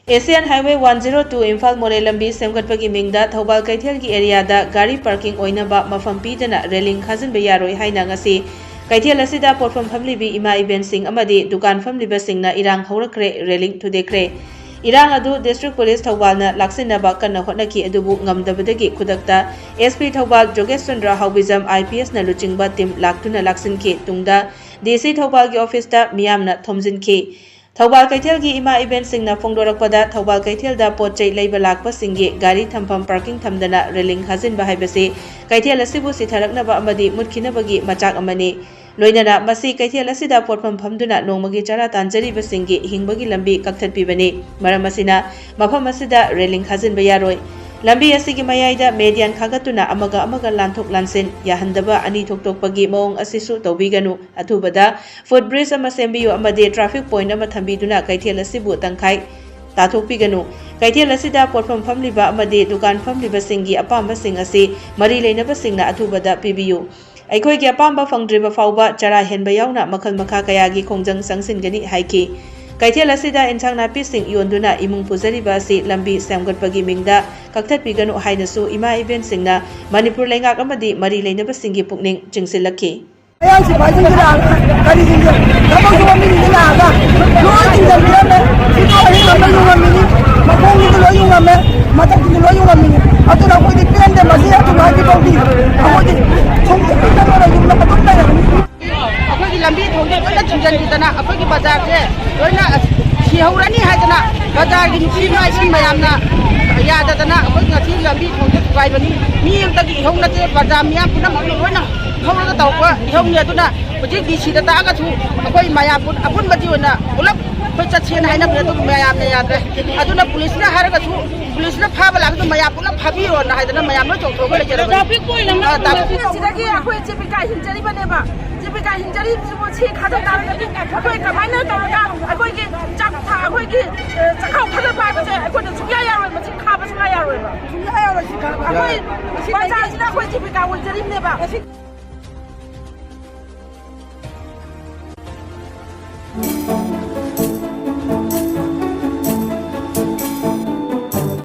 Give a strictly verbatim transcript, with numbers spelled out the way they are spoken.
Asian Highway one zero two Imphal ꯃꯣꯔꯦ ꯂꯝꯕꯤ ꯁꯦꯝꯒꯠꯄꯒꯤ ꯃꯤꯡꯗ ꯊꯧꯕꯥꯜ ꯀꯩꯊꯦꯜꯒꯤ ꯑꯦꯔꯤꯌꯥꯗ ꯒꯥꯔꯤ ꯄꯥꯔꯀꯤꯡ ꯑꯣꯏꯅꯕ ꯃꯐꯝ ꯄꯤꯗꯅ ꯔꯦꯂꯤꯡ ꯈꯥꯖꯤꯟꯕ ꯌꯥꯔꯣꯏ ꯍꯥꯏꯅ ꯉꯁꯤ ꯀꯩꯊꯦꯜ ꯑꯁꯤꯗ ꯄꯣꯠꯐꯝ ꯐꯝꯂꯤꯕꯤ ꯏꯃꯥ ꯏꯕꯦꯟꯁꯤꯡ ꯑꯃꯗꯤ ꯗꯨꯀꯥꯟ ꯐꯝꯂꯤꯕꯁꯤꯡꯅ ꯏꯔꯥꯡ ꯍꯧꯔꯛꯈ꯭ꯔꯦ, ꯔꯦꯂꯤꯡ ꯊꯨꯗꯦꯛꯈ꯭ꯔꯦ꯫ ꯏꯔꯥꯡ ꯑꯗꯨ ꯗꯤꯁꯇ꯭ꯔꯤꯛ ꯄꯨꯂꯤꯁ ꯊꯧꯕꯥꯜꯅ ꯂꯥꯛꯁꯤꯟꯅꯕ ꯀꯟꯅ ꯍꯣꯠꯅꯈꯤ, ꯑꯗꯨꯕꯨ ꯉꯝꯗꯕꯗꯒꯤ ꯈꯨꯗꯛꯇ S P Thoubal ꯖꯣꯒꯦꯁ Chandra ꯍꯥꯎꯕꯤꯖꯝ I P ꯑꯦꯁꯅ ꯂꯨꯆꯤꯡꯕ ꯇꯤꯝ ꯂꯥꯛꯇꯨꯅ ꯂꯥꯛꯁꯤꯟꯈꯤ꯫ ꯇꯨꯡꯗ ꯗꯤ ꯁꯤ ꯊꯧꯕꯥꯜꯒꯤ ꯑꯣꯐꯤꯁꯇ ꯃꯤꯌꯥꯝꯅ ꯊꯣꯝꯖꯤꯟꯈꯤ꯫ ꯊꯧꯕꯥꯜ ꯀꯩꯊꯦꯜꯒꯤ ꯏꯃꯥ ꯏꯕꯦꯟꯁꯤꯡꯅ ꯐꯣꯡꯗꯣꯔꯛꯄꯗ, ꯊꯧꯕꯥꯜ ꯀꯩꯊꯦꯜꯗ ꯄꯣꯠ ꯆꯩ ꯂꯩꯕ ꯂꯥꯛꯄꯁꯤꯡꯒꯤ ꯒꯥꯔꯤ ꯊꯝꯐꯝ ꯄꯥꯔꯀꯤꯡ ꯊꯝꯗꯅ ꯔꯦꯂꯤꯡ ꯈꯥꯖꯤꯟꯕ ꯍꯥꯏꯕꯁꯤ ꯀꯩꯊꯦꯜ ꯑꯁꯤꯕꯨ ꯁꯤꯊꯔꯛꯅꯕ ꯑꯃꯗꯤ ꯃꯨꯠꯈꯤꯅꯕꯒꯤ ꯃꯆꯥꯛ ꯑꯃꯅꯤ꯫ ꯂꯣꯏꯅꯅ ꯃꯁꯤ ꯀꯩꯊꯦꯜ ꯑꯁꯤꯗ ꯄꯣꯠꯐꯝ ꯐꯝꯗꯨꯅ ꯅꯣꯡꯃꯒꯤ ꯆꯔꯥ ꯇꯥꯟꯖꯔꯤꯕꯁꯤꯡꯒꯤ ꯍꯤꯡꯕꯒꯤ ꯂꯝꯕꯤ ꯀꯛꯊꯠꯄꯤꯕꯅꯤ꯫ ꯃꯔꯝ ꯑꯁꯤꯅ ꯃꯐꯝ ꯑꯁꯤꯗ ꯔꯦꯂꯤꯡ ꯈꯥꯖꯤꯟꯕ ꯌꯥꯔꯣꯏ꯫ ꯂꯝꯕꯤ ꯑꯁꯤꯒꯤ ꯃꯌꯥꯏꯗ ꯃꯦꯗꯤꯌꯥꯟ ꯈꯥꯒꯠꯇꯨꯅ ꯑꯃꯒ ꯑꯃꯒ ꯂꯥꯟꯊꯣꯛ ꯂꯥꯟꯁꯤꯟ ꯌꯥꯍꯟꯗꯕ ꯑꯅꯤ ꯊꯣꯛ ꯊꯣꯛꯄꯒꯤ ꯃꯑꯣꯡ ꯑꯁꯤꯁꯨ ꯇꯧꯕꯤꯒꯅꯨ꯫ ꯑꯊꯨꯕꯗ ꯐꯨꯠ ꯕ꯭ꯔꯤꯖ ꯑꯃ ꯁꯦꯝꯕꯤꯌꯨ ꯑꯃꯗꯤ ꯇ꯭ꯔꯥꯐꯤꯛ ꯄꯣꯏꯟꯠ ꯑꯃ ꯊꯝꯕꯤꯗꯨꯅ ꯀꯩꯊꯦꯜ ꯑꯁꯤꯕꯨ ꯇꯪꯈꯥꯏ ꯇꯥꯊꯣꯛꯄꯤꯒꯅꯨ꯫ ꯀꯩꯊꯦꯜ ꯑꯁꯤꯗ ꯄꯣꯠꯐꯝ ꯐꯝꯂꯤꯕ ꯑꯃꯗꯤ ꯗꯨꯀꯥꯟ ꯐꯝꯂꯤꯕꯁꯤꯡꯒꯤ ꯑꯄꯥꯝꯕꯁꯤꯡ ꯑꯁꯤ ꯃꯔꯤ ꯂꯩꯅꯕꯁꯤꯡꯅ ꯑꯊꯨꯕꯗ ꯄꯤꯕꯤꯌꯨ꯫ ꯑꯩꯈꯣꯏꯒꯤ ꯑꯄꯥꯝꯕ ꯐꯪꯗ꯭ꯔꯤꯕ ꯐꯥꯎꯕ ꯆꯔꯥ ꯍꯦꯟꯕ ꯌꯥꯎꯅ ꯃꯈꯜ ꯃꯈꯥ ꯀꯌꯥꯒꯤ ꯈꯣꯡꯖꯪ ꯆꯪꯁꯤꯟꯒꯅꯤ ꯍꯥꯏꯈꯤ꯫ ꯀꯩꯊꯦꯜ ꯑꯁꯤꯗ ꯏꯟꯁꯥꯡ ꯅꯥꯄꯤꯁꯤꯡ ꯌꯣꯟꯗꯨꯅ ꯏꯃꯨꯡ ꯄꯨꯖꯔꯤꯕ ꯑꯁꯤ ꯂꯝꯕꯤ ꯁꯦꯝꯒꯠꯄꯒꯤ ꯃꯤꯡꯗ ꯀꯛꯊꯠꯄꯤꯒꯅꯨ ꯍꯥꯏꯅꯁꯨ ꯏꯃꯥ ꯏꯕꯦꯟꯁꯤꯡꯅ ꯃꯅꯤꯄꯨꯔ ꯂꯩꯉꯥꯛ ꯑꯃꯗꯤ ꯃꯔꯤ ꯂꯩꯅꯕꯁꯤꯡꯒꯤ ꯄꯨꯛꯅꯤꯡ ꯆꯤꯡꯁꯤꯜꯂꯛꯈꯤ꯫ ꯃꯌꯥꯡ ꯁꯤꯐꯥꯏꯁꯤꯡꯁꯤ ꯂꯥꯛꯑꯒ ꯀꯔꯤꯁꯤꯡꯁꯦ ꯊꯕꯛ ꯁꯨꯕ ꯃꯤꯁꯤꯡꯁꯤ ꯂꯥꯛꯑꯒ ꯂꯣꯏ ꯆꯤꯡꯁꯤꯟꯕꯤꯔꯝꯃꯦ꯫ ꯁꯤꯗꯣ ꯑꯍꯤꯡ ꯑꯃ ꯌꯨꯡꯉꯝꯃꯤꯅꯤ, ꯃꯈꯣꯡꯒꯤꯁꯨ ꯂꯣꯏ ꯌꯨꯡꯉꯝꯃꯤ, ꯃꯊꯛꯀꯤꯁꯨ ꯂꯣꯏ ꯌꯨꯡꯉꯝꯃꯤꯅꯤ꯫ ꯑꯗꯨꯅ ꯑꯩꯈꯣꯏꯗꯤ ꯄꯦꯟꯗꯦ꯫ ꯃꯁꯤ ꯑꯗꯨꯝ ꯍꯥꯏꯗꯤ ꯐꯥꯎꯗꯤ ꯑꯩꯈꯣꯏꯗꯤ ꯁꯨꯝ ꯆꯠꯂꯒ ꯌꯨꯝꯗ ꯑꯗꯨꯝ ꯂꯩꯔꯕꯅꯤ꯫ ꯑꯩꯈꯣꯏꯒꯤ ꯂꯝꯕꯤ ꯊꯣꯡꯁꯦ ꯂꯣꯏꯅ ꯊꯤꯡꯖꯤꯟꯈꯤꯗꯅ ꯑꯩꯈꯣꯏꯒꯤ ꯕꯖꯥꯔꯁꯦ ꯂꯣꯏꯅ ꯁꯤꯍꯧꯔꯅꯤ ꯍꯥꯏꯗꯅ ꯕꯖꯥꯔꯒꯤ ꯅꯨꯄꯤ ꯅꯨꯄꯥꯁꯤꯡ ꯃꯌꯥꯝꯅ ꯌꯥꯗꯗꯅ ꯑꯩꯈꯣꯏ ꯉꯁꯤ ꯂꯝꯕꯤ ꯊꯣꯡꯁꯦ ꯊꯨꯒꯥꯏꯕꯅꯤ꯫ ꯃꯤ ꯑꯃꯇꯒꯤ ꯏꯍꯧ ꯅꯠꯇꯦ, ꯕꯖꯥꯔ ꯃꯤꯌꯥꯝ ꯄꯨꯝꯅꯃꯛꯅ ꯂꯣꯏꯅ ꯍꯧꯔꯒ ꯇꯧꯔꯛꯄ ꯏꯍꯧꯅꯤ꯫ ꯑꯗꯨꯅ ꯍꯧꯖꯤꯛ ꯗꯤ ꯁꯤꯗ ꯇꯥꯛꯑꯒꯁꯨ ꯑꯩꯈꯣꯏ ꯃꯌꯥꯝ ꯄꯨꯟ-, ꯑꯄꯨꯟꯕꯒꯤ ꯑꯣꯏꯅ ꯄꯨꯂꯞ ꯑꯩꯈꯣꯏ ꯆꯠꯁꯦꯅ ꯍꯥꯏꯅꯕꯅꯦ, ꯑꯗꯨꯕꯨ ꯃꯌꯥꯝꯅ ꯌꯥꯗ꯭ꯔꯦ꯫ ꯑꯗꯨꯅ ꯄꯨꯂꯤꯁꯅ ꯍꯥꯏꯔꯒꯁꯨ, ꯄꯨꯂꯤꯁꯅ ꯐꯥꯕ ꯂꯥꯛꯄꯗꯨ ꯃꯌꯥꯝ ꯄꯨꯂꯞ ꯐꯥꯕꯤꯔꯣꯅ ꯍꯥꯏꯗꯅ ꯃꯌꯥꯝ ꯂꯣꯏ ꯆꯣꯡꯊꯣꯛꯑꯒ ꯂꯩꯖꯔꯕꯅꯤ꯫ ꯇ꯭ꯔꯥꯐꯤꯛ ꯄꯣꯏꯟ ꯑꯃ ꯑ, ꯇ꯭ꯔꯥꯐꯤꯛ ꯁꯤꯗꯒꯤ ꯑꯩꯈꯣꯏ ꯖꯤꯕꯤꯀꯥ ꯍꯤꯡꯖꯔꯤꯕꯅꯦꯕ꯫ ꯖꯤꯕꯤꯀꯥ ꯍꯤꯡꯖꯔꯤꯕꯁꯤꯕꯨ ꯁꯤ ꯈꯥꯗꯣꯛ ꯇꯥꯔꯒꯗꯤ ꯑꯩꯈꯣꯏ ꯀꯃꯥꯏꯅ ꯇꯧꯔꯒ ꯑꯩꯈꯣꯏꯒꯤ ꯆꯥꯛ ꯊꯥ-, ꯑꯩꯈꯣꯏꯒꯤ, ꯑ, ꯆꯥꯛꯈꯥꯎ ꯊꯥꯗꯣꯛꯄ ꯍꯥꯏꯕꯁꯦ ꯑꯩꯈꯣꯏꯅ ꯁꯨꯡꯌꯥ ꯌꯥꯔꯣꯏ, ꯃꯁꯤ ꯈꯥꯕ ꯁꯨꯡꯌꯥ ꯌꯥꯔꯣꯏꯕ꯫ ꯁꯨꯡꯌꯥ ꯌꯥꯔꯣꯏ, ꯁꯤ ꯈꯥꯕ꯫ ꯑꯩꯈꯣꯏ ꯄ꯭ꯔꯖꯥꯁꯤꯅ ꯑꯩꯈꯣꯏ ꯖꯤꯕꯤꯀꯥ ꯑꯣꯏꯖꯔꯤꯕꯅꯦꯕ꯫